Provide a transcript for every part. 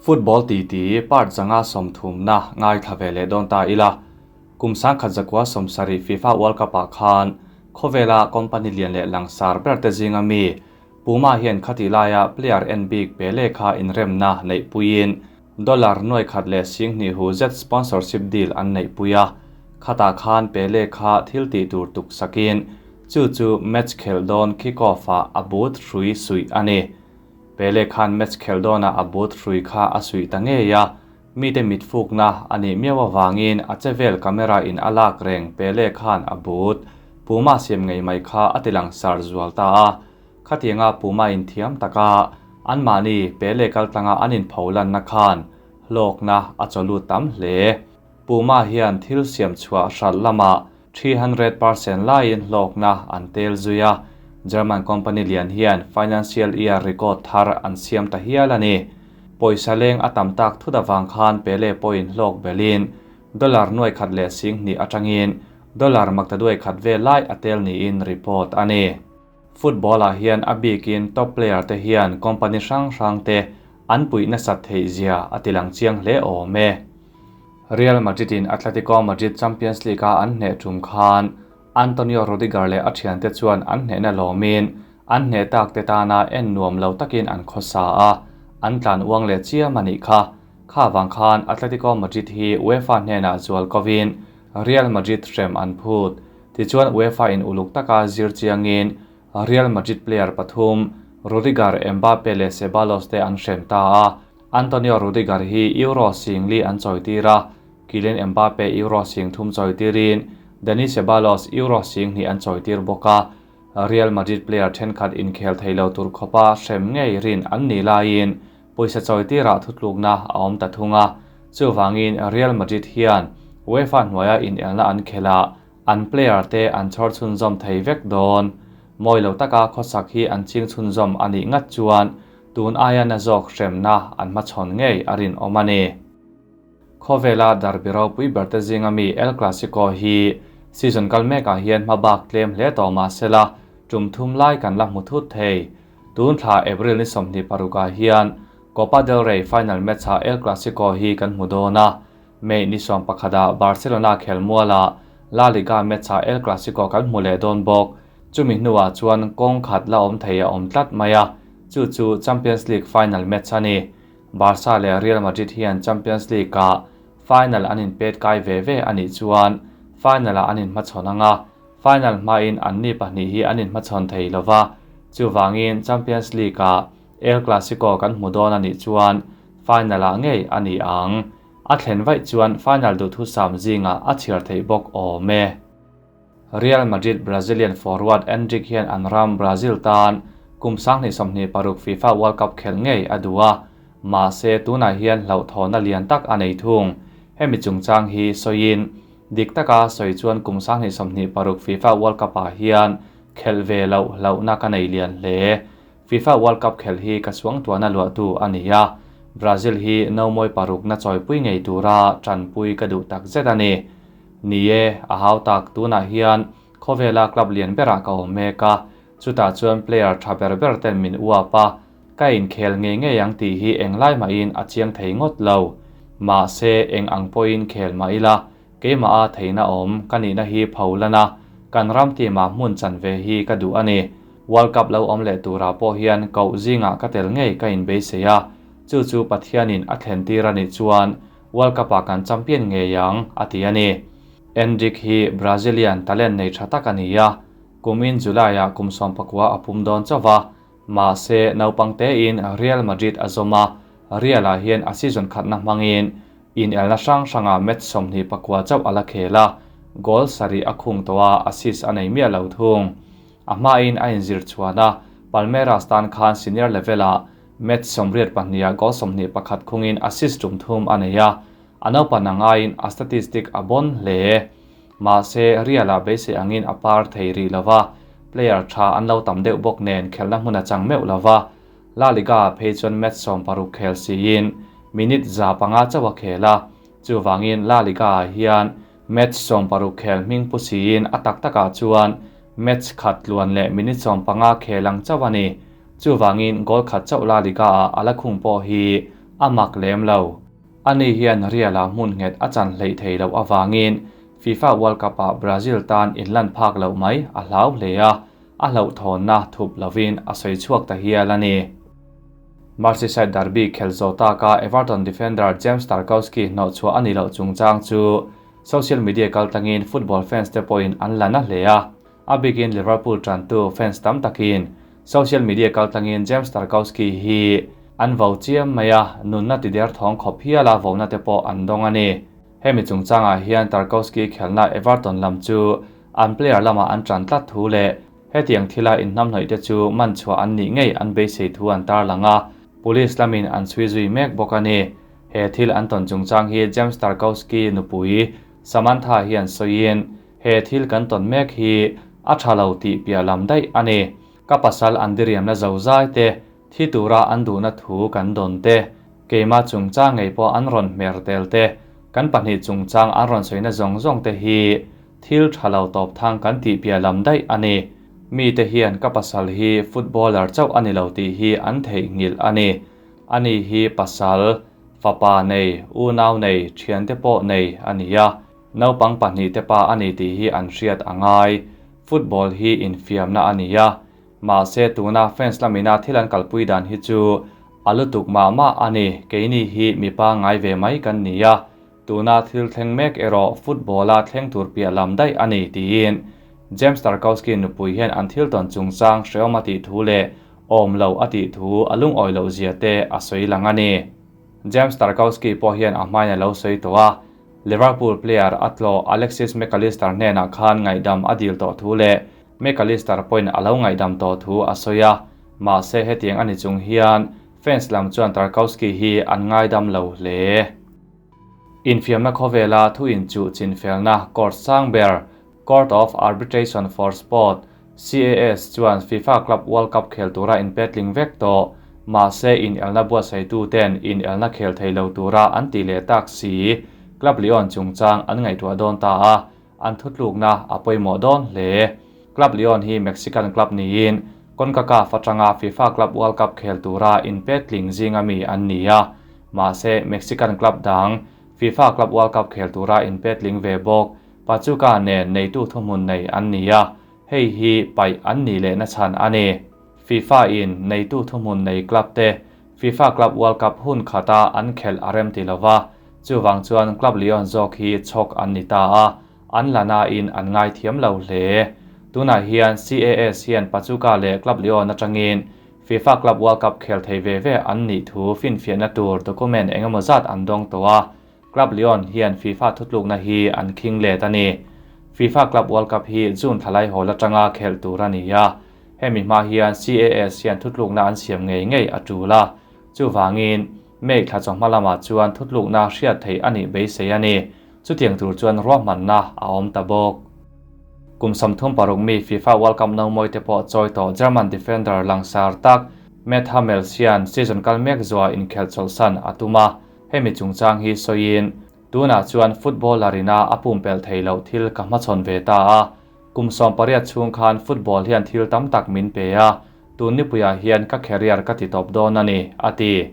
Football titi part 130na ngaithla ve leh dawn ta ila. Kum 1970 FIFA World Cup ah khan khawvela company lian leh langsar ber te zinga mi Puma hian khati laia player en bik Pele kha inremna neih puiin dollar nuai khat leh sing hnih hu zet sponsorship deal an neih pui a. Khatah khan Pele kha thil tih tur tuk sakin chu chu match khelh dawn kick-off ah a boot hrui suih a ni. Pele khan match khelh dawnah a boot hrui kha a suih ta ngei a, mite mit fukna a nih miau avangin a chevel camera in a lak reng Pele khan a boot Puma siam ngei mai kha a ti langsar zual ta a. Khatianga Puma in thiam taka anmahni Pele kaltlanga an inpho lanna khan hlawkna a chawlut tam hle. Puma hian thil siam chhuah hralh lamah 300% laiin hlawkna an tel zui a, German company lian hian financial year record thar an siam ta hial a ni. Pawisa leng a tam tak thut avang khan Pele pawhin hlawk belhin dollar nuai khat leh sing hnih atangin dollar maktaduai khat vel lai a tel niin report a ni. Football ah hian a bikin top player te hian company hrang hrang te an puih nasat theih zia a tilang chiang hle awm e. Real Madrid in Atletico Madrid Champions League a an hneh tum khan Antonio Rudiger leh a thiante chuan an hnehna lawmin an hneh tak te tana en nuam lo takin an khawsa a, an tlan uang leh chiam a nih kha. Kha vang khan Atletico Madrid hi UEFA hnenah zual kovin Real Madrid hrem an phut. Tichuan UEFA in uluk taka zir chiangin Real Madrid player pathum Rudiger, Mbappe leh Ceballos te an hrem ta a. Antonio Rudiger hi Euro sing li an chawitir a, Kylian Mbappe Euro sing thum chawitirin Dani Ceballos Euro sing hnih an chawitir bawk a. Real Madrid player thenkhat inkhel thei lo tur khawpa hrem ngei rin an nih laiin pawisa chawitirah thutlukna a awm ta thung a. Chuvangin Real Madrid hian UEFA hnuaia inelna an khelh an player te an chhawr chhunzawm thei vek dawn. Mawi lo taka khawsak hi an ching chhunzawm a nih ngat chuan tun aia na zawk hremna an hmachhawn ngei a rinawm a ni. Khawvela derby ropui ber te zinga mi El Clasico hi season kal mekah hian hma bak tlem hle tawh mah sela tum thum lai kan la hmu thut thei. Tun thla April ni 26ah hian Copa del Rey final match ah El Clasico hi kan hmu dawn a. May ni 11ah Barcelona khelmuala La Liga match ah El Clasico kan hmu leh dawn bawk. Chumi hnuah chuan kawng khat la awm thei a awm tlat mai a, chu chu Champions League final match a ni. Barca leh Real Madrid hian Champions League ah final an inpet kai ve ve a nih chuan final ah an inhmachhawn ang a, final hmain anni pahnih hi an inhmachhawn thei lova, chuvangin Champions League ah El Clasico kan hmu dawn a nih chuan final ah ngei a ni ang. A thlen vaih chuan final duhthusam zingah a chhiar theih bawk awm e. Real Madrid Brazilian forward Endrick hian an ram Brazil tan kum 2026 FIFA World Cup khelh ngei a duh a, mahse tunah hian hlauhthawhna lian tak a nei thung. Hemi chungchang hi sawiin dik taka sawi chuan kum 2026 FIFA World Cup ah hian khelh ve loh hlauhna ka nei lian hle. FIFA World Cup khelh hi ka suangtuahna luahtu a ni a, Brazil hi nomawi parukna chawipui ngei tura tanpui ka duh tak zet a ni. Ni e, a hau tak tunah hian khawvela club lian berah ka awm mek a, chutah chuan player tha ber ber ten min uap a, ka inkhel ngei ngei ang tih hi englai mahin a chiang thei ngawt lo. Mahse, eng ang pawhin khel mah ila, keimah a theihna awm ka nihna hi pho lan a, kan ram team ah hmun chan ve hi ka duh a ni. World Cup lo awm leh turah pawh hian koh zingah ka tel ngei ka inbeisei a, chu chu Pathianin a thlen tir a nih chuan World Cup ah kan champion ngei ang, a ti a ni. Endrick hi Brazilian talent nei tha tak a ni a, kumin July ah kum 19 a pum dawn chauh va, mahse naupang tein Real Madrid a zawm a, Real ah hian a season khatna hmangin inelna hrang hrangah match 24 chauh a la khel a, goal sarih a khung tawh a, assist a nei miah lo thung. A hmain a inzir chhuan a, Palmeiras tan khan senior level ah match 82ah goal 21 khungin assist tum thum a nei a, a naupan angaiin a statistic a bon hle. Mahse, Real ah beisei angin a par thei rih lova, player tha an lo tam deuh bawk nen khelhna hmun a chang meuh lova, La Liga ah phei chuan match 60 khel siin minute 500 chauh a khel a, chuvangin La Liga ah hian match 60 khel hming pu siin a tak takah chuan match khat tluan leh minute 15 khel ang chauh a ni. Chuvangin goal khat chauh La Liga ah a la khung pawh hi a mak lem lo. Ani hian Real-ah hmun nghet a chan hleih thei loh avangin FIFA World Cup-ah Brazil tan inlan phak loh mai a hlau hle a, a hlauhthawnna thup lovin a sawi chhuak ta hial a ni. Merseyside derby khelh zawh taka Everton defender James Tarkowski hnawhchhuah a ni loh chungchang chu social media kaltlangin football fans te pawhin an la na hle a, a bikin Liverpool tantu fans tam takin social media kaltlangin James Tarkowski hi an vo chiam mai a, nunna ti der thawng khawp hiala vona te pawh an dawng a ni. Hemi chungchangah hian Tarkowski khelhna Everton lam chu an player lamah an tan tlat thu leh hetiang thila inhnamhnawih te chu man chhuah an nih ngei an beisei thu an tarlang a, police lamin an chhui zui mek bawk a ni. He thil an tawn chungchang hi James Tarkowski nupui Samantha hian sawiin, He thil kan tawn mek hi a tha lo tih piah lam daih a ni. Ka pasal an diriamna zo zai te, thi tura an duhna thu kan dawn te, keimah chungchang ngei pawh an rawn hmer tel te, kan pahnih chungchang an rawn sawina zawng zawng te hi thil tha lo tawp thang kan tih piah lam daih a ni. Mite hian ka pasal hi footballer chauh a ni lo tih hi an theihnghilh a ni. Ani hi pasal, fapa nei, unau nei, thiante pawh nei a ni a. Naupang pahnihte pa a ni tih hi an hriat a ngai. Football hi infiamna a ni a. Mahse tuna fans lamina thil an kalpui dan hi chu a lutuk mah mah a ni. Keini hi mipa ngai ve mai kan ni a. Tuna thil thleng mek erawh football-a thleng tur piah lam daih a ni tiin James Tarkowski nupui hian an thil tawn chungchang hrehawm a tih thu leh awm lo a tih thu a lungawi loh zia te a sawi lang a ni. James Tarkowski pawh hian a hmain a lo sawi tawh a. Liverpool player a tlawh Alexis McAllister hnenah khan ngaihdam a dil tawh thu leh McAllister pawhin a lo ngaihdam tawh thu a sawi a, mahse hetiang a ni chung hian fans lam chuan Tarkowski hi an ngaidam lo hle. Infiamna khawvela thu inchuh chinfelna court sang ber Court of Arbitration for Sport, CAS, chuan FIFA Club World Cup khel tura inpetling vek tawh, mahse inelna buatsaituten inelna khel thei lo tura an tih leh tak si, Club Lyon chungchang an ngaihtuah dawn ta a, an thutlukna a pawimawh dawn hle. Club Lyon hi Mexican club niin CONCACAF atanga FIFA Club World Cup khel tura inpetling zinga mi an ni a, mahse Mexican club dang FIFA Club World Cup khel tura inpetling ve bawk Pachuca nen neitu thuhmun nei an ni a, hei hi paih an nih lehna chhan a ni. FIFA in neitu thuhmun nei club te FIFA Club World Cup hun khata an khelh a rem ti lova, chuvang chuan Club Lyon zawk hi chhawk an ni ta a, an la nain an ngaithiam lo hle. Tunah hian CAS hian Pachuca leh Club Lyon atangin FIFA Club World Cup khel thei ve ve an nih thu finfiahna tur document engemaw zat an dawng tawh a, Club Lyon hian FIFA thutlukna hi an khing let a ni. FIFA Club World Cup hi June thlalai hawl atanga khelh tur a ni a, hemi hma hian CAS hian thutlukna an siam ngei ngei a tul a, chuvangin May thla chawhma lamah chuan thutlukna hriat theih a nih beisei a ni. Chutiang tur chuan ruahmanna a awm ta bawk. Kum 36 mi FIFA World Cup nomawi te pawh chawi tawh German defender langsar tak Matt Hummels hian season kal mek zuah inkhelh chawlhsan a tum a, Hemi chungchang hi sawiin, Tunah chuan footballer ina a pumpelh thei loh thil ka hmachhawn ve ta a. Kum 18 chhung khan football hian thil tam tak min pe a, tun nipuiah hian ka career ka ti tawp dawn a ni, a ti.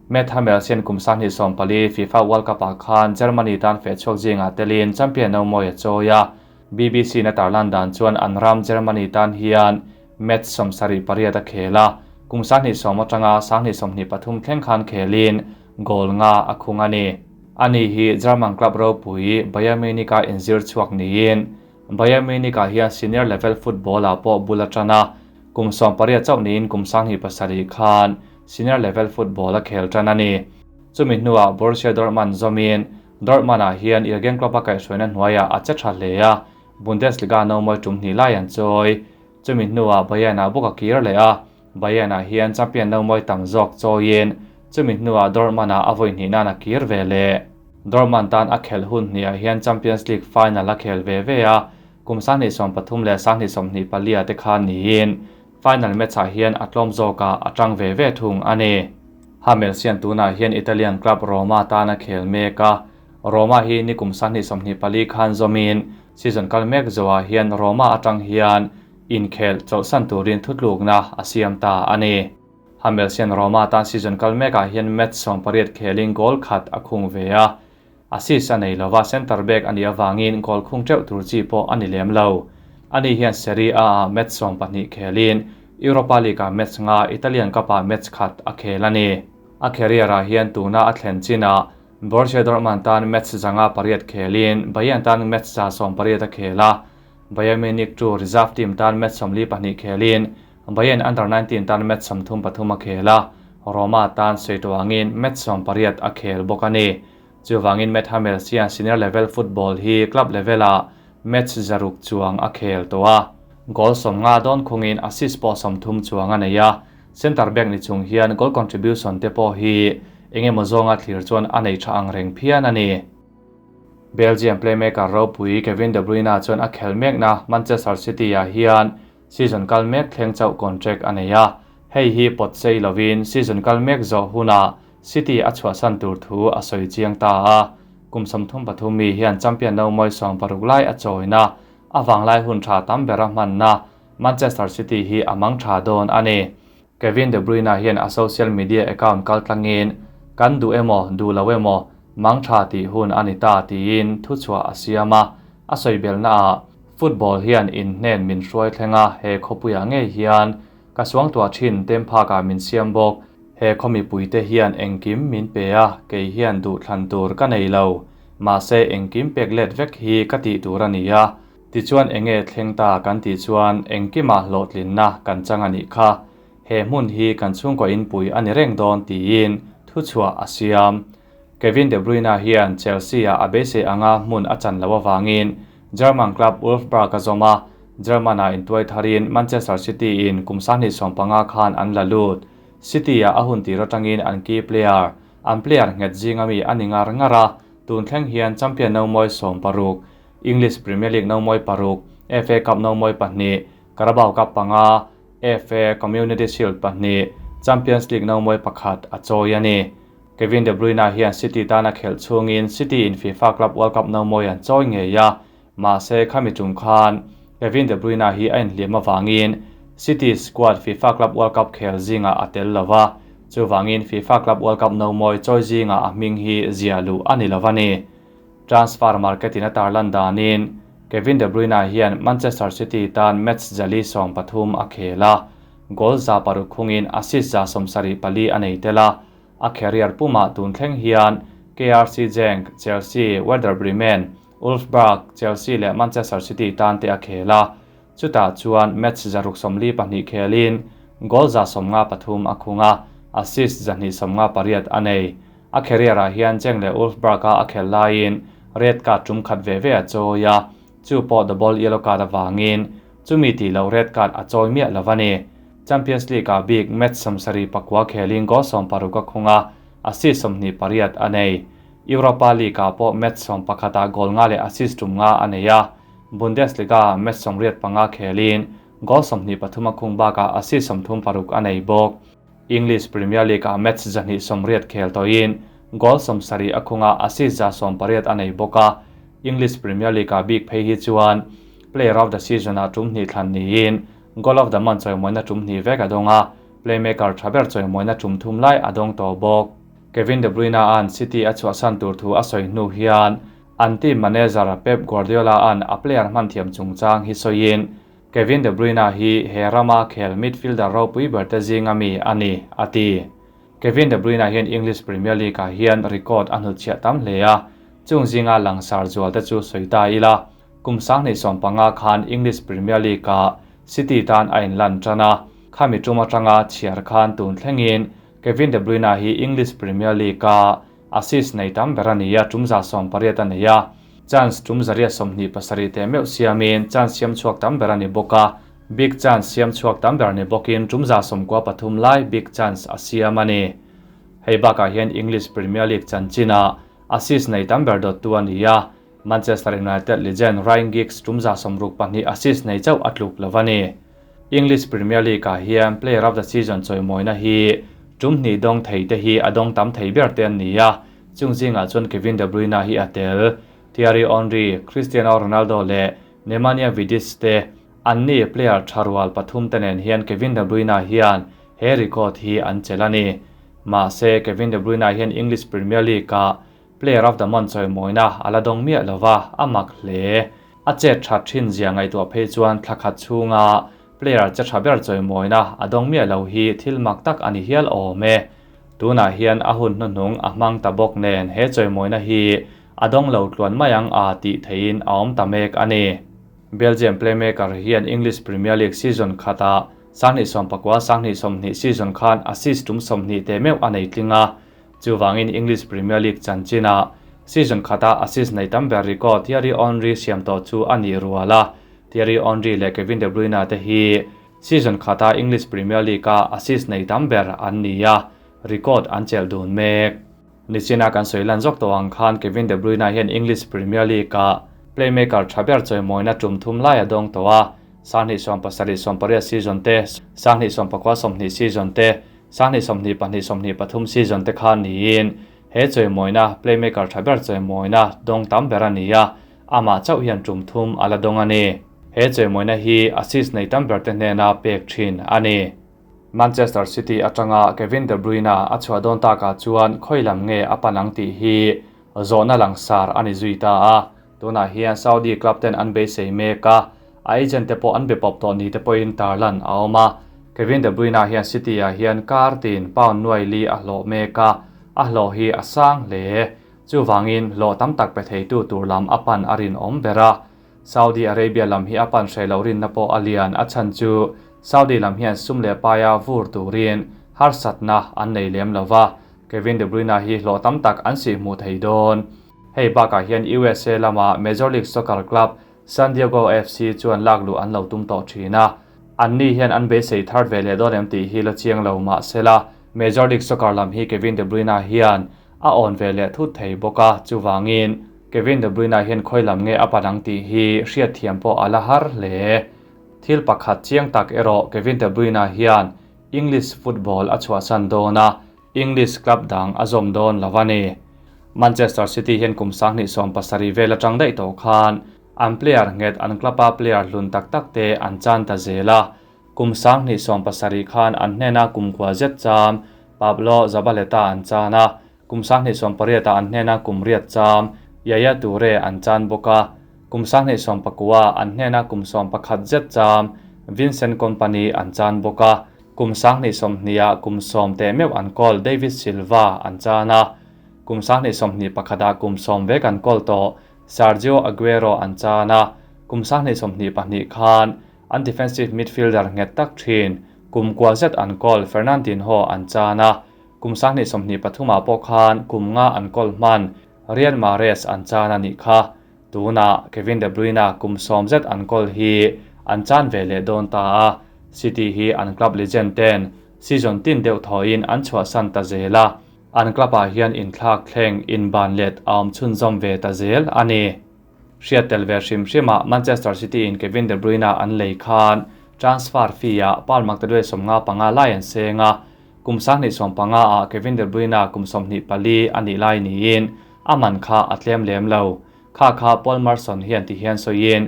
Matt Hummels hian kum 2014 FIFA World Cup-ah khan Germany tan fehchhuak zingah telin champion nomawi a chawi a. BBC na tarlan dan chuan an ram Germany tan hian match 78 a khel a, kum 2010 atanga 2023 thleng khan khelin goal nga a khung a ni. Ani hi German club ropui Bayern Munich-a inzir chhuak niin Bayern Munich-ah hian senior level football-ah pawh bul a tan a, kum 18 chauh niin kum 27 khan senior level football a khel tan a ni. Chumi hnuah Borussia Dortmund zawmin Dortmund-ah hian Jurgen Klopp-a kaihhruaina hnuaiah a che tha hle a, Bundesliga nomawi tum hnih lai an chawi. Chumi hnuah Bayern-ah bawk a kir leh a, Bayern-ah hian champion nomawi tam zawk chawiin chumi hnuah Dortmund-ah a vawi hnih nan a kir ve leh. Dortmund tan a khelh hun hniah hian Champions League final a khel ve ve a, kum 2013 leh 2024 te khan niin final match-ah hian a tlawm zawkah a tang ve ve thung a ni. Hummels hian tunah hian Italian club Roma tan a khel mek a, Roma hi ni kum 2024 khan zawmin season kal mek zawhah hian Roma atang hian inkhelh chawlhsan turin thutlukna a siam ta a ni. Hummels hian Roma tan season kal mekah hian match 18 khelin goal khat a khung ve a. Assist a nei lova, centre back a nih avangin goal khung teuh tur chi pawh a ni lem lo. Ani hian Serie A ah match 12 khelin Europa League ah match nga, Italian Cup ah match khat a khel a ni. A career ah hian tuna a thlen chinah Borussia Dortmund tan match 508 khelin Bayern tan match 118 a khel a. Bayern Munich 2 reserve team tan match 42 khelin Bayern under 19 tan match 33 a khel a. Roma tan seituangin match 18 a khel bawk a ni. Chuwangin Matt Hummels hian senior level football hi club level a match 600 chuang a khel to a. Goal 50 dawn khungin assist pawh 30 chuang a nei a. Center back ni chung hian goal contribution te pawh hi engemaw zawnga thlir chuan a nei tha ang reng phian a ni. Belgian playmaker ropui Kevin De Bruyne chuan a khel mekna Manchester City ah hian season kal mek thleng chauh contract a nei a. Hei hi pawt sei lovin season kal mek zawh huna City a chhuahsan tur thu a sawi chiang ta a. Kum 33 mi hian champion no mawi 60 lai a chawina awang lai hun tha tam bera hmanna Manchester City hi amang tha dawn a ni. Kevin De Bruyne hian a social media account kaltlangin kan du emaw du lo emaw mang tha ti hun ani ta tiin thu chhuah a siama a soibel na a football hian in hnen min hruai thlenga he khopuia nge hian ka suang tua thin tempha ka min siam bawk he khomi puite hian engkim min pe a kei hian du thlan tur ka nei lo ma se engkim pek let vek hi ka ti tur ani a ti chuan enge thleng ta kan ti chuan engkima hlawhtlin na kan chang ani kha he hmun hi kan chhungkaw in pui ani reng dawn tiin thu chhuah a siam. Kevin De Bruyne hian Chelsea a abeise anga hmun a chan lo awangin German club Wolfsburg a zawma German a intuai tharin Manchester City in kum 2015 khan an la lut. City a ahun tir atangin an key player an player nghet zinga mi ani ngar ngara tun thleng hian champion no mawi 16 English Premier League no mawi 6 FA Cup no mawi 2 Carabao Cup 5 FA Community Shield 2 Champions League no mawi 1 a chawi ani. Kevin De Bruyne hian City tana khel chungin City in FIFA Club World Cup no mawi an chawi nge ya ma se khami tum khan Kevin De Bruyne hi a inhliam awangin City squad FIFA Club World Cup khel zinga a tel lova chuwangin FIFA Club World Cup no mawi chawi zinga a hming hi zialu ani lovani. Transfer market in a tarlan danin Kevin De Bruyne hian Manchester City tan match 123 a khela goal za paruk khungin assist za 74 anei tela a career puma tun thleng hian KRC Genk, Chelsea, Werder Bremen, Wolfsburg, Chelsea le Manchester City tan te a khela chuta chuan match 642 khelin goal za 53 a khunga assist 258 anei a career a hian Genk le Wolfsburg a khel lain red card tum khat ve ve a chawia chu pawh the ball yellow card awangin chumi ti lo red card a chawi miah lovani. Champions League a big match 74 khelin goal 60 a khunga assist 28 anei. Europa League a pawh match 11 a goal nga le assist tum nga anei a. Bundesliga match 85 khelin goal 23 a khung baka assist 36 anei bawk. English Premier League a match 280 khel toin goal 70 a khunga assist 80 anei bawka. English Premier League a big phei hi chuan player of the season a tum hnih thlan niin goal of the month chawimoina tum hnih vek a dawnga playmaker thaber chawimoina tum thum lai a dawng tawh bawk. Kevin De Bruyne an City a chhuahsan tur thu a sawi hnu hian an team manager Pep Guardiola an a player hman thiam chungchang hi sawiin Kevin De Bruyne hi he rama khel midfielder ropui ber te zinga mi ani ati. Kevin De Bruyne hian English Premier League ah hian record a hnutchhiah tam hle a chung zinga langsar zual te chu sawi ila kum 2015 khan English Premier League a City tan a inlan tana khami tuma tanga chhiar khan tun thlengin Kevin De Bruyne hi English Premier League a assist nei tam ber ani a tumza 18 ani a chance tum zaria 27 te meu siamin chance siam chuak tam ber ani boka big chance siam chuak tam ber ani bokin tumza 13 lai big chance a siam ani. Hei baka hian English Premier League chanchina assist nei tam ber dot tu ani a Manchester United legend Ryan Giggs tumza 62 assist nei chau atluk lovani. English Premier League a hian player of the season chawimoina hi tum hnih dawng thei te hi a dawng tam thei ber te an ni a chung zingah chuan Kevin De Bruyne hi a tel Thierry Henry, Cristiano Ronaldo le Nemanja Vidic te an ni player tharual pathum te nen hian Kevin De Bruyne hian he record hi an chelh a ni. Mahse, Kevin De Bruyne hian English Premier League-ah Player of the Month chawimawina a la dawng miah lo va, a mak hle. A chet that thin zia ngaihtuah phei chuan thla khat chhunga player che tha ber chawimawina a dawng miah lo hi thil mak tak a ni hial awm e. Tunah hian a hun hnuhnung a hmang ta bawk nen he chawimawina hi a dawng lo tluan mai ang a tih theihin a awm ta mek a ni. Belgium playmaker hian English Premier League season khatah 2019 2020 season khan assist tum 20 teh meuh a nei tling a, Chuvangin English Premier League chanchinah season khata assist nei tam ber record Thierry Henry siam tawh chu a nih rual a, Thierry Henry leh Kevin De Bruyne te hi season khata English Premier League-a assist nei tam ber an ni a, record an chelh dun mek. Nichina kan sawi lan zawk tawh ang khan Kevin De Bruyne hian English Premier League-a playmaker tha ber chawimawina tum thum lai a dawng tawh a, 2017 18 season te, 2019 20 season te, 2022 23 season te khan niin he chawimawina playmaker tha ber chawimawina dawng tam ber a ni a, amah chauh hian tum thum a la dawng a ni. He chawimawina hi assist nei tam ber te hnena pek thin a ni. Manchester City atanga Kevin De Bruyne a chhuah dawn takah chuan khawi lam nge a pan ang tih hi zawhna langsar a ni zui ta a, tunah hian Saudi club ten an beisei mek a, a agent te pawh an be pawp tawh ni te pawhin tarlan a awm a. Kevin De Bruyne hian City ah hian kar tin pound nuai li a hlawh mek a, a hlawh hi a sang hle. Chuvangin hlawh tam tak pe theitu tur lam a pan a rinawm ber a. Saudi Arabia lam hi a pan hreh loh rinna pawh a lian, a chhan chu Saudi lam hian sum leh paia vur turin harsatna an nei lem lo va, Kevin De Bruyne hi hlawh tam tak an sih hmuh thei dawn. Hei bakah hian USA lama Major League Soccer club San Diego FC chuan lak luh an lo tum tawh thin a, anni hian an beisei thar ve leh dawn em tih hi la chiang lo mah sela, Major League Soccer lam hi Kevin De Bruyne hian a awn ve leh thut thei bawk a, chuvangin Kevin De Bruyne hian khawi lam nge a pan ang tih hi hriatthiam pawh a la har hle. Thil pakhat chiang tak erawh Kevin De Bruyne hian English football a chhuahsan dawn a, English club dang a zawm dawn lo a ni. Manchester City hian kum 2017 vel atang daih tawh khan an player nghet an club-a player hlun tak tak te an chan ta zel a. Kum 2017 khan an hnena kum kua zet cham Pablo Zabaleta an chan a, kum 2018 an hnena kum riat cham Yaya Toure an chan bawk a, kum 2019 an hnena kum 11 zet cham Vincent Kompany an chan bawk a, kum 2020 kum 10 te meuh an kawl David Silva an chan a, kum 2021 kum 10 vek an kawl tawh Sergio Aguero an chan a, kum 2022 khan an defensive midfielder nghet tak thin kum kua zet an kawl Fernandinho an chan a, kum 2023 pawh khan kum nga an kawl hman Riyad Mahrez an chan a nih kha. Tuna Kevin De Bruyne kum 10 zet an kawl hi an chan ve leh dawn ta a, City hi an club legend ten season tin deuh thoin an chhuahsan ta zel a, an club ah hian inthlak thleng in ban let a awm chhunzawm ve ta zel a ni. Hriat tel ve hrim hrima Manchester City in Kevin De Bruyne an lei khan transfer fee ah pound maktaduai 55 lai an seng a, kum 2025 ah Kevin De Bruyne kum 24 a nih lai niin a man kha a tlem lem lo. Kha kha Paul Merson hian ti hian sawiin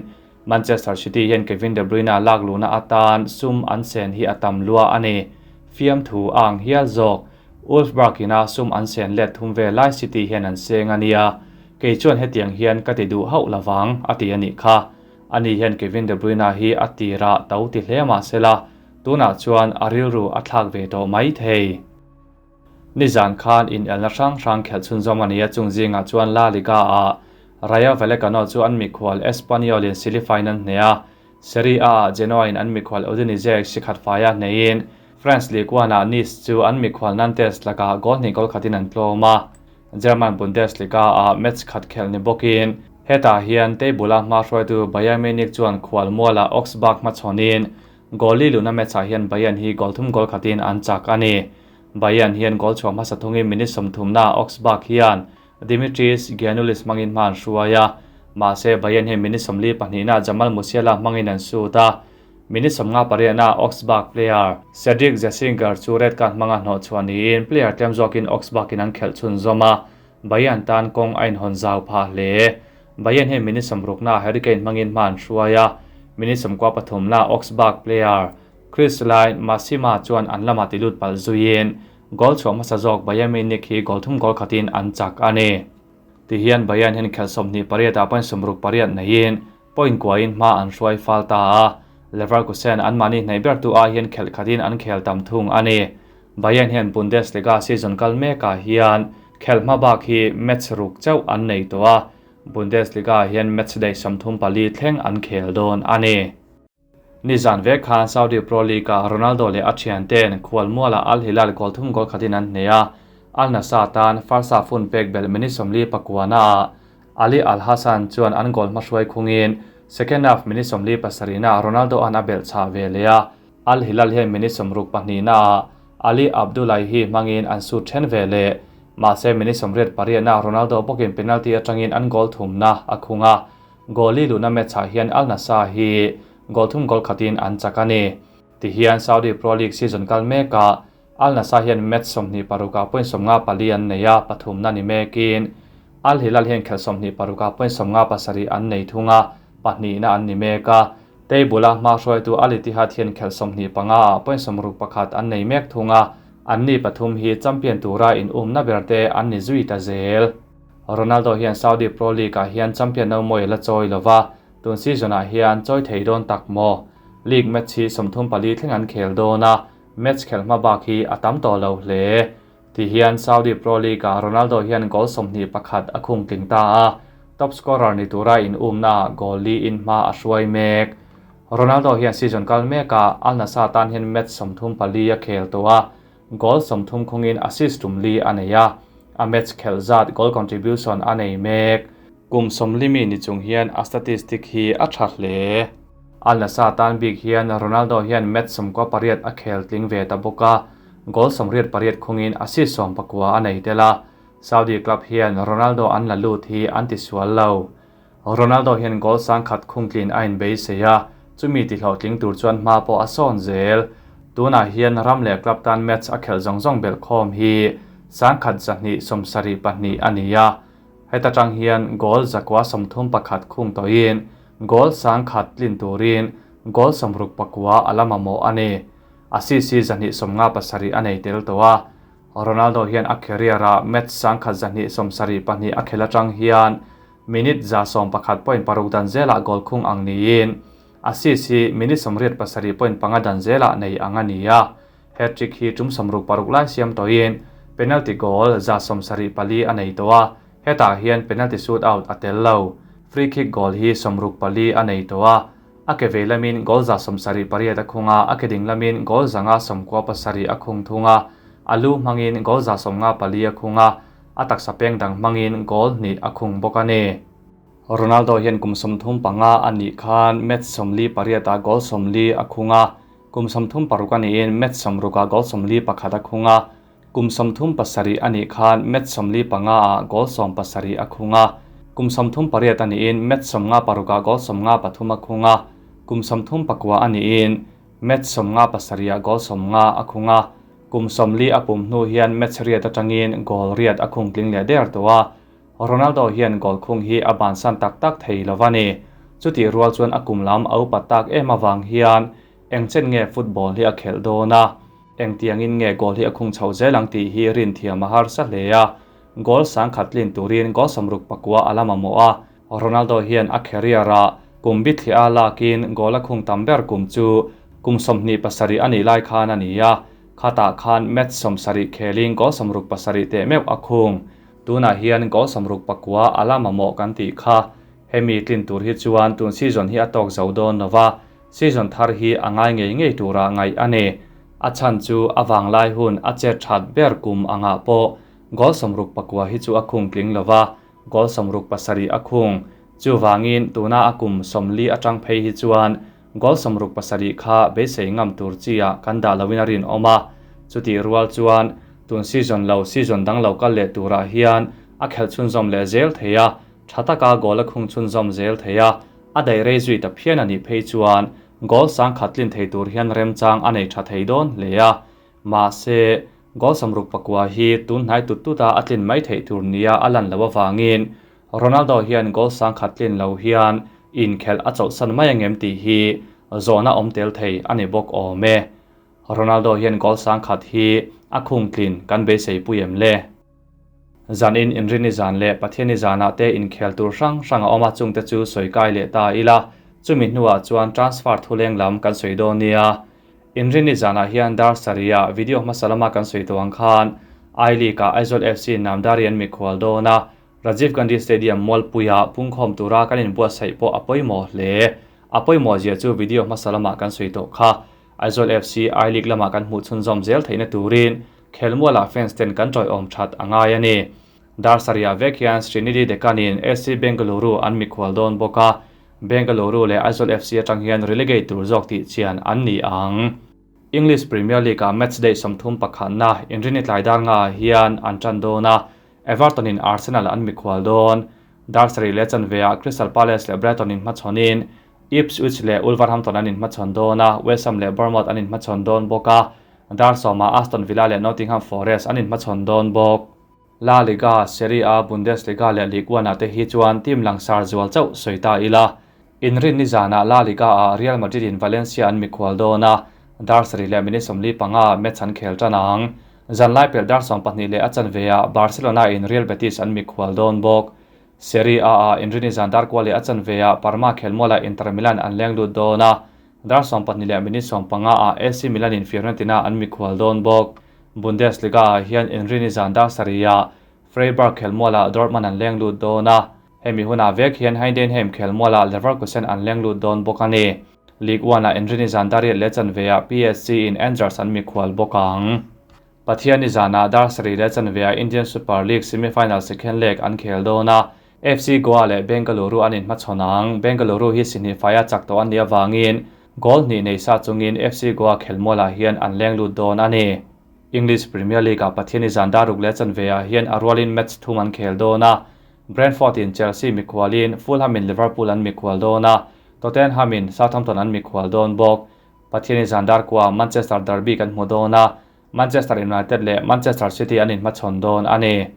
Manchester City hian Kevin De Bruyne lak luhna atan sum an sen hi a tam lua a ni. Fiam thu a ang hial zawk. Wolfsburg ina sum an sen let thum ve lai City hian an seng a nia. Kei chuan hetiang hian ka ti duh hauh lovang a ti a nih kha. Ani hian Kevin De Bruyne hi a tira to ti hle mah sela, tunah chuan a rilru a thlak ve tawh mai thei. Nizan khan in elna hrang hrang khelh chhunzawm a ni a, chung zingah chuan La Liga ah Rayo Vallecano chu an mikhual Espanyol in sili final hne a, Serie A ah Genoa in an mikhual Udinese sikhat faia hneiin France Ligue 1 ah Nice chu an mikhual Nantes lakah goal hnih goal khatin an tlawm a. German Bundesliga ah match khat khelh ni bawkin hetah hian table a hma hruaitu Bayern Munich chuan khual mualah Augsburg hmachhawnin goal li luhna match ah hian Bayern hi goal thum goal khatin an chak a ni. Bayern hian goal chhuah hmasa thungin minute 30 ah Augsburg hian Dimitris Giannoulis hmangin hma an hruai a, mahse Bayern hian minute 42 ah Jamal Musiala hmangin an shoot a, minute 58 ah Augsburg player Cedric Zesinger chu red card hmanga hnawh chhuah niin player tlem zawkin Augsburg in an khelh chhunzawm a, Bayern tan kawng a inhawn zau phah hle. Bayern hian minute 60 ah Harry Kane hmangin hma an hruai a, minute 93 ah Augsburg player Chris Lai Massima chuan an lamah ti lut palh zuiin goal chhuah hmasa zawk Bayern Munich hi goal thum goal khatin an chak a ni. Tihian Bayern hian khelh 28 ah point 68 neiin point kuain hma an hruai fal ta a, Leverkusen an mahni hnaih bertu ai hian khelh khatin an khel tam thung a ni. Bayern hian Bundesliga season kal mekah hian khelh hma bak hi match ruk chauh an nei tawh a, Bundesliga hian match day 34 thleng an khel dawn a ni. Nizan vek khan Saudi Pro League-ah Ronaldo leh a thiante'n khualmualah Al Hilal goal thum goal khatin an hneh a, Al Nassr tan first half hun pek belh minute 49-ah Ali Al Hassan chuan an goal hmahruai khungin second half minute 47-ah Ronaldo-a'n a belh chhah ve leh a, Al Hilal hian minute 62-ah Ali Abdullahi hmangin an sut then ve leh. Mahse minute 88-ah Ronaldo bawkin penalty atangin an goal thumna a khung a, Goal li luhna match-ah hian Al Nassr hi goal thum goal khatin an chak a ni. Tihian Saudi Pro League season kal mekah Al Nassr hian match 26 ah point 54 an nei a, pathumna ni mekin Al Hilal hian khelh 26 ah point 57 an nei thung a, pahnihna an ni mek a. Table-a hma hruaitu Al Ittihad hian khelh 25 ah point 61 an nei mek thung a, anni pathum hi champion tura in umna berte an ni zui ta zel. Ronaldo hian Saudi Pro League-ah hian champion no mawi a la chawi lo va, tun season-ah hian chawi thei dawn tak maw? League match hi 34 thleng an khel dawn a, match khelh hma bak hi a tam tawh lo hle. Tihian Saudi Pro League-ah Ronaldo hian goal 21 a khung tling ta a, top scorer ni tura in umnaah goal li in hma a hruai mek. Ronaldo hian season kal mekah Al Nassr tan hian match 34 a khel tawh a, goal 30 khungin assist tum li a nei a, a match khelh zat goal contribution a nei mek. Kum 40 mi ni chung hian a statistic hi a tha hle. Al Nassr tan bik hian Ronaldo hian match 98 a khel tling ve ta bawk a, goal 88 khungin assist 19 a nei tel a, Saudi club hian Ronaldo an la lut hi an ti sual lo. Ronaldo hian goal 100 khung tlin a inbeisei a, chumi ti hlawhtling tur chuan hma pawh a sawn zel. Tunah hian ram leh club tan match a khelh zawng zawng belh khawm hi 1,272 a ni a, heta tang hian goal 931 khung tawhin goal 100 tlin turin goal 69 a la mamawh a ni. Assist hi 257 a nei tel tawh a, Ronaldo hian a career-ah match 1,272 a khel atang hian minute 111.6 dan zelah goal khung ang niin assist hi minute 87.5 dan zelah nei ang a ni a, hat-trick hi tum 66 lai siam tawhin penalty goal 174 a nei tawh a, hetah hian penalty shootout a tel lo. Free kick goal hi 64 a nei tawh a, a ke vei lamin goal 178 a khung a, a ke ding lamin goal 197 a khung thung a, a lu hmangin goal 154 a khung a, a taksa peng dang hmangin goal hnih a khung bawk a ni. Ronaldo hian kum 35 a nih khan match 48 ah goal 40 a khung a, kum 36 a niin match 60 ah goal 41 a khung a, kum 37 a nih khan match 45 ah goal 17 a khung a, kum 38 a niin match 56 ah goal 53 a khung a, kum 39 a niin match 57 ah goal 50 a khung a, kum 40 a pum hnu hian match riat atangin goal riat a khung tling leh der tawh a, Ronaldo hian goal khung hi a bansan tak tak thei lo a ni. Chuti rual chuan a kum lam a upat tak em awang hian engchen nge football hi a khelh dawn a, engtiangin nge goal hi a khung chho zel ang tih hi rin thiam a harsa hle a, goal 100 tlin turin goal 69 a la mamawh a, Ronaldo hian a career-ah kum bi thliah a lakin goal a khung tam ber kum chu kum 27 a nih lai khan a ni a, khatah khan match 70 khelin goal 67 teh meuh a khung. Tunah hian goal 69 a la mamawh kan tih kha, hemi tlin tur hi chuan tun season hi a tawk zo dawn lova, season thar hi a ngai ngei ngei tura ngaih a ni. A chhan chu a vanglai hun a chet that ber kum angah pawh goal 69 hi chu a khung tling lova, goal 67 a khung. Chu wangin tuna a kum 40 atang phei hi chuan goal 67 kha beisei ngam tur chia kan dah loin a rin awm a, chuti rual chuan tun season lo season dang lo kal leh turah hian a khel chhunzawm leh zel thei a, tha taka goal a khung chhunzawm zel thei a, a dai rei zui ta phian a nih phei chuan goal 100 tlin thei tur hian remchang a nei tha thei dawn hle a. Mahse goal 69 hi tun hnai tut tuta a tlin mai theih tur nia a lan lo awangin Ronaldo hian goal 100 tlin lo hian inkhelh a chawlhsan mai angem tih hi Zawhna awm tel thei a ni bawk awm e. Ronaldo hian goal 10,000 hi a khung tlin kan beisei pui em le? Zanin Inrinni zan leh Pathianni zanah te inkhel tur hrang hrang a awm a, chungte chu sawi kai leh ta ila, chumi hnuah chuan transfer thuleng lam kan sawi dawn nia. Inrinni zanah hian dar sarihah video hmasa lama kan sawi tawh ang khan I-League ah Aizawl FC Namdari an mikhual dawn a, Rajiv Gandhi Stadium Mualpuia pungkhawm tura kan inbuatsaih pawh a pawimawh hle. A pawimawh zia chu video hmasa lamah kan sawi tawh kha. Aizawl FC I-League lamah kan hmuh chhunzawm zel theihna turin Khelmualah fans ten kan tawiawm that a ngai a ni. Dar sarihah vek hian Srinidhi Deccan-in SC Bengaluru an mikhual dawn bawk a, Bengaluru leh Aizawl FC atang hian relegate tur zawk tih chian an ni ang. English Premier League-ah match day 30 pakhatna Inrinni tlai dar ngaah hian an tan dawn a, Everton-in Arsenal an mikhual dawn. Dar sarih leh chanveah Crystal Palace leh Brighton inhmachhawnin Ipswich leh Wolverhampton an inhmachhawn dawn a, West Ham leh Bournemouth an inhmachhawn dawn bawk a, dar sawmah Aston Villa leh Nottingham Forest an inhmachhawn dawn bawk. La Liga, Serie A, Bundesliga leh Ligue 1 ah te hi chuan team langsar zual chauh sawi ta ila. Inrinni zanah La Liga ah Real Madrid in Valencia an mikhual dawn a, dar sarih leh minute 45 ah match an khel tan ang. Zanlai pelh dar 12 leh a chanve ah Barcelona in Real Betis an mikhual dawn bawk. Serie A ah Inrinni zan dar kua leh a chanve ah Parma khelmualah Inter Milan an leng lut dawn a, dar 12 leh minute 15 ah AC Milan in Fiorentina an mikhual dawn bawk. Bundesliga ah hian Inrinni zan dar sarih ah Freiburg khelmualah Dortmund an leng lut dawn a, hemi hunah vek hian Heidenheim khelmualah Leverkusen an leng lut dawn bawk a ni. Ligue 1 ah Inrinni zan dar riat leh chanve ah PSG in Angers an mikhual bawk ang. Pathianni zanah dar sarih leh chanveah Indian Super League semi-final second leg an khel dawn a, FC Goa leh Bengaluru an inhmachhawn ang. Bengaluru hi si hnih faia chak tawh an nih avangin goal hnih nei sa chungin FC Goa khelmualah hian an leng lut dawn a ni. English Premier League-ah Pathianni zan dar ruk leh chanveah hian a rualin match thum an khel dawn a, Brentford in Chelsea mikhualin Fulham in Liverpool an mikhual dawn a, Tottenham in Southampton an mikhual dawn bawk. Pathianni zan dar kua Manchester derby kan hmu dawn a, Manchester United leh Manchester City an inhmachhawn dawn a ni.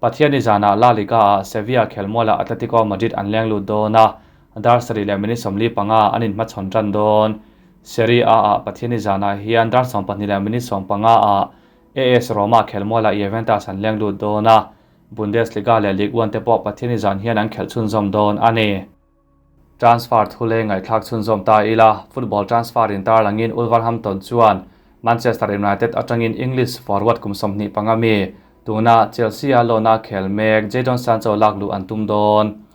Pathianni zanah La Liga-ah Sevilla khelmualah Atletico Madrid an leng lut dawn a, dar sarih leh minute 45 an inhmachhawn tan dawn. Serie A-ah Pathianni zanah hian dar 12 leh minute 15-ah AS Roma khelmualah Juventus an leng lut dawn a, Bundesliga leh Ligue 1 te pawh Pathianni zan hian an khelh chhunzawm dawn a ni. Transfer thu leng ngaihthlak chhunzawm ta ila, football transfer in tarlangin Wolverhampton chuan Manchester United atangin English forward kum 25 mi, tuna Chelsea-a loan-a khel mek Jadon Sancho lak luh an tum dawn.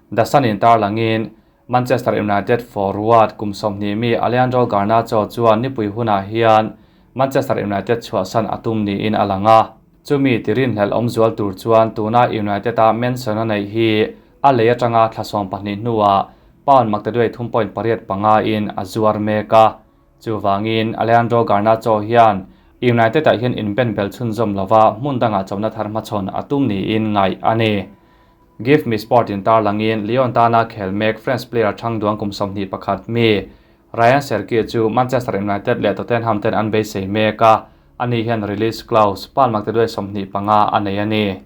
The Sun in tarlangin Manchester United forward kum 20 mi Alejandro Garnacho chuan nipui hunah hian Manchester United chhuahsan a tum niin a lang a. Chumi tirin hlelh awm zual tur chuan tuna United-a Manson a neih hi a lei atanga thla 12 hnuah pound maktaduai 3.85 in a zuar mek a. Chuvangin Alejandro Garnacho hian United-ah hian inben bel chhunzawm lova hmun dangah chona thar hmachhawn a tum niin ngaih a ni. Give Me Sport in tarlangin Lyon tana khel mek French player thang duang kum 21 mi Rayan Cherki chu Manchester United leh Tottenham ten an beisei mek a, ani hian release clause pound maktaduai 25 a nei a ni.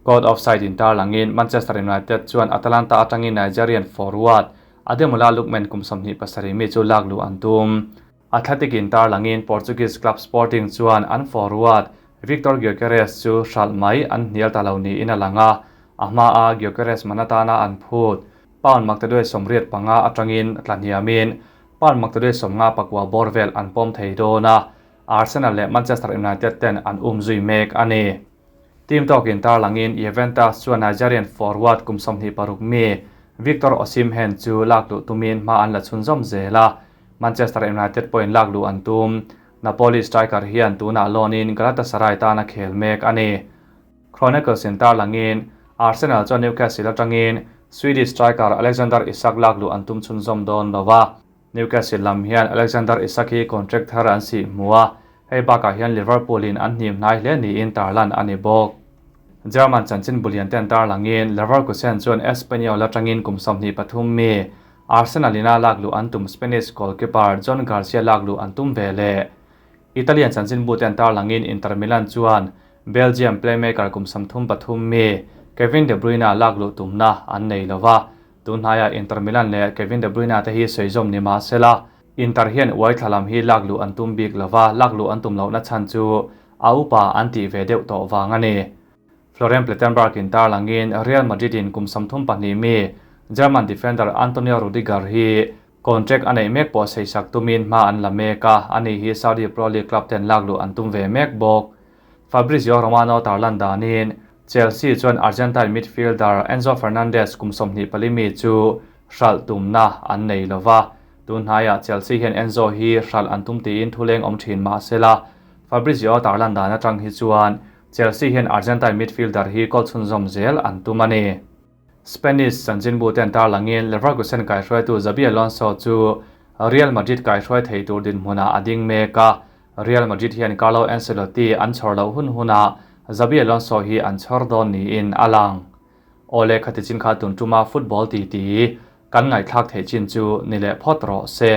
Caught offside in tarlangin Manchester United chuan Atalanta atangin Nigerian forward Ademola Lookman kum 27 mi chu lak luh an tum. Athletic in tarlangin Portuguese club Sporting chuan an forward Victor Gyökeres chu hralh mai an hnial ta lo niin a lang a, a hma a Gyökeres manatana an phut pound maktaduai 85 atangin tlahniamin pound maktaduai 54 bawr vel an pawm thei dawn a, Arsenal leh Manchester United ten an um zui mek a ni. Team talk in tarlangin Juventus chuan Nigerian forward kum 26 mi Victor Osimhen chu lak luh tumin hma an la chhunzawm zel a, Manchester United pawhin lak luh an tum. Napoli striker hian tunah loan-in Galatasaray tana khel mek a ni. Chronicles in tarlangin Arsenal chuan Newcastle atangin Swedish striker Alexander Isak lak luh an tum chhunzawm dawn lova. Newcastle lam hian Alexander Isak hi contract thar an sih hmu a, hei bakah hian Liverpool in an hnim hnai hle niin tarlan a ni bawk. German chanchin bulian ten tarlangin Leverkusen chuan Espanyol atangin kum 23 mi Arsenal ina lak luh an tum Spanish goalkeeper Joan Garcia lak luh an tum ve le. Italian chanchin bu ten tarlangin Inter Milan chuan Belgium playmaker kum 33 mi Kevin De Bruyne lak luh tumna an nei lova. Tunhnaiah Inter Milan leh Kevin De Bruyne te hi sawi zawm ni mah sela, Inter hian uai thla lam hi lak luh an tum bik lova, lak luh an tum lohna chhan chu a upa an tih ve deuh tawh vang a ni. Florian Plettenberg in tarlangin Real Madrid in kum 32 mi German defender Antonio Rudiger hi contract a neih mek pawh seisak tumin hma an la mek a, ani hi Saudi Pro League club ten lak luh an tum ve mek bawk. Fabrizio Romano tarlan danin Chelsea chuan Argentine midfielder Enzo Fernandez kum 24 mi chu hralh tumna an nei lova. Tunhnaiah Chelsea hian Enzo hi hralh an tum tiin thuleng awm thin mah sela, Fabrizio tarlan dan atang hi chuan Chelsea hian Argentine midfielder hi kawl chhunzawm zel an tum a ni. Spanish chanchinbu ten tarlangin Leverkusen kaihruaitu Xabi Alonso chu Real Madrid kaihruai thei tur dinhmunah a ding mek a. Real Madrid hian Carlo Ancelotti an chhawr loh hun hunah Xabi Alonso hi an chhawr dawn niin a lang. Awle khati chin kha tun tuma football titi kan ngaihthlak theih chin chu ni leh phawt rawh se.